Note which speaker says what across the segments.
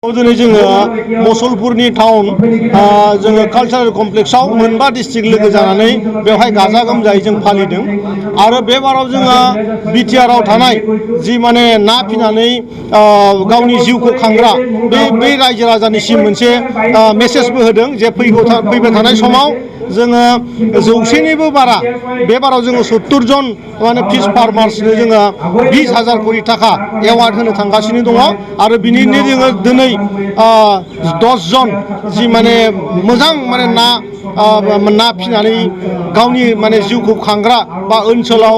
Speaker 1: दिनै जोङो मुसलपुरनि टाउन जोङो कालचारेल कमप्लेक्सआव मोनबा डिस्ट्रिक्ट लोगो जानानै बेवहाय गाजा गोमजायै जों फालिदों आरो बे बाराव जोङो बिटिआरआव थानाय जि माने ना फिनानै गावनि जिउखौ खांग्रा बे रायजो राजानिसिम मोनसे मेसेजबो होदों जे फैबाय थानाय समाव जोङो 100निबो बारा बे बाराव जोङो 70 जन माने फिश फार्मार्सनो जोङो 20,000 कोटी थाखा एवार्ड होनो थांगासिनो दङ आरो बिनिनो जोङो दिनै 10 जन जि माने मोजां माने ना फिनानै गावनि माने जिउखौ खांग्रा बा ओनसोलाव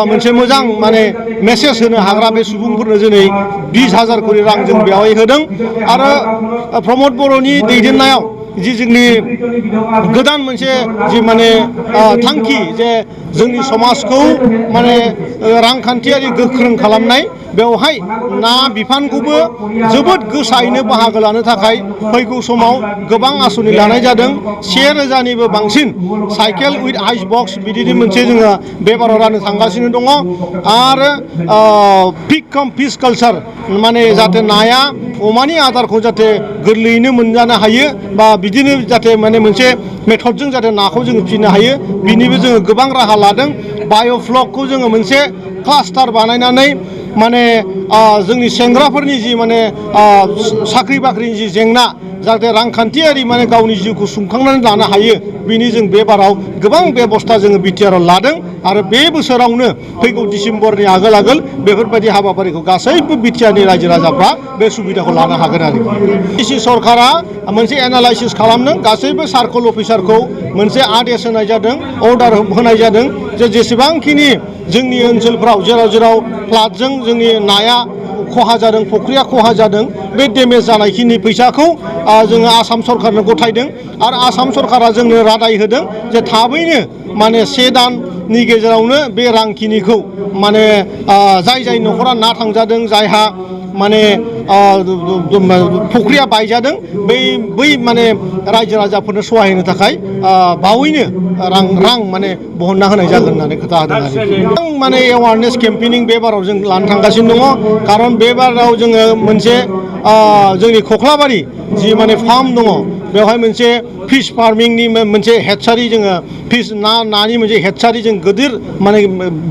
Speaker 1: मोनसे मोजां माने मेसेज होनो हाग्रा बे सुबुंफोरनो दिनै 20,000 कोटी रां जों बेवहाय होदों आरो प्रमद बर'नि दैदेननायाव जि जोंनि गोदान मोनसे जि माने थांखि जे जोंनि समाजखौ माने रांखान्थियारि गोख्रों खालामनाय बेवहाय ना बिफानखौबो जोबोद गोसायैनो बाहागो लानो थाखाय फैगौ समाव गोबां आसनि लानाय जादों 1,000निबो बांसिन साइकेल उइथ आइस बक्स बिदिनो मोनसे जोङो बे बाराव राननो थांगासिनो दङ आरो पिक कम फिश कालचार माने जाहाथे नाया अमानि आदारखौ जाहाथे गोरलैयैनो मोनजानो हायो बा बिदिनो जाहाथे माने मोनसे मेथडजों जाहाथे नाखौ जोङो फिनो हायो बिनिबो जोङो गोबां राहा लादों बाय'फ्लकखौ जोङो मोनसे क्लास्टार बानायनानै माने जोंनि सेंग्राफोरनि जि माने साख्रि बाख्रिनि जि जेंना जाहाथे रांखान्थियारि माने गावनि जिउखौ सुंखांनानै लानो हायो बिनि जों बे बाराव गोबां बेबस्था जोङो बिटिआरआव लादों आरो बे बोसोरावनो फैगौ डिसेम्बरनि आगोल बेफोरबायदि हाबाफारिखौ गासैबो बिटिआरनि रायजो राजाफ्रा बे सुबिदाखौ लानो हागोन आरो डिसि सरकारा मोनसे एनालाइसिस खालामदों गासैबो सार्कल अफिसारखौ मोनसे आदेश होनाय जादों अर्डार होनाय जादों जे जेसेबांखिनि जोंनि ओनसोलफ्राव जेराव फ्लादजों जोंनि नाया खहा जादों फुख्रिया खहा जादों बे डेमेज जानायखिनि फैसाखौ जोङो आसाम सरकारनो गथायदों आरो आसाम सरकारा जोंनो रादाय होदों जे थाबैनो माने 1 दाननि गेजेरावनो बे रांखिनिखौ माने जाय न'खरा ना थांजादों जायहा माने फुख्रिया बायजादों बै माने रायजो राजाफोरनो सहाय होनो थाखाय बावैनो रां माने बहनना होनाय जागोन होननानै खोथा होदों आरो माने एवारनेस केम्पेनिं बे बाराव जों लानो थांगासिनो दङ खारन बे बाराव जोङो मोनसे जोंनि खख्लाबारि जि माने फार्म दङ बेवहाय मोनसे फिश फार्मिंनि मोनसे हेडसारि जोङो फिश नानि मोनसे हेडसारि जों गिदिर माने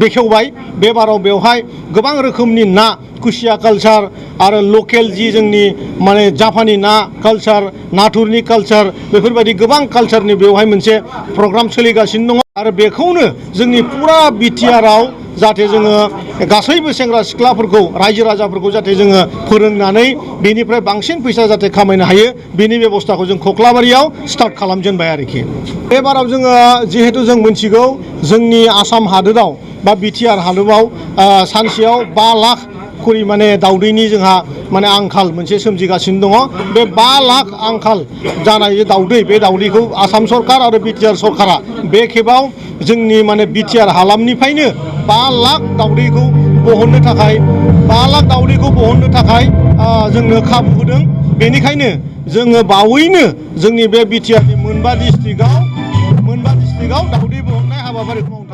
Speaker 1: बेखेवबाय बे बाराव बेवहाय गोबां रोखोमनि ना कुसिया कालचार आरो लकेल जि जोंनि माने जापानी ना कालचार नाथुरनि कालचार बेफोरबायदि गोबां कालचारनि बेवहाय मोनसे प्रग्राम सोलिगासिनो दङ आरो बेखौनो जोंनि फुरा बिटिआरआव जाहाथे जोङो गासैबो सेंग्रा सिख्लाफोरखौ रायजो राजाफोरखौ जाहाथे जोङो फोरोंनानै बेनिफ्राय बांसिन फैसा जाहाथे खामायनो हायो बेनि बेबस्थाखौ जों खख्लाबारियाव स्टार्ट खालामजेनबाय आरोखि बे बाराव जोङो जिहेतु जों मिथिगौ जोंनि आसाम हादोराव बा बिटिआर हादोराव सानसेयाव 5 लाख कोटी माने दाउदैनि जोंहा माने आंखाल मोनसे सोमजिगासिनो दङ बे 5 लाख आंखाल जानाय दाउदै बे दाउदैखौ आसाम सरकार आरो बिटिआर सरकारा बे खेबाव जोंनि माने बिटिआर हालामनिफ्रायनो 5 लाख दाउदैखौ बहननो थाखाय जोंनो खाबु होदों बेनिखायनो जोङो बावैनो जोंनि बे बिटिआरनि मोनबा डिस्ट्रिक्टआव दाउदै बहननाय हाबाफारिखौ मावदों।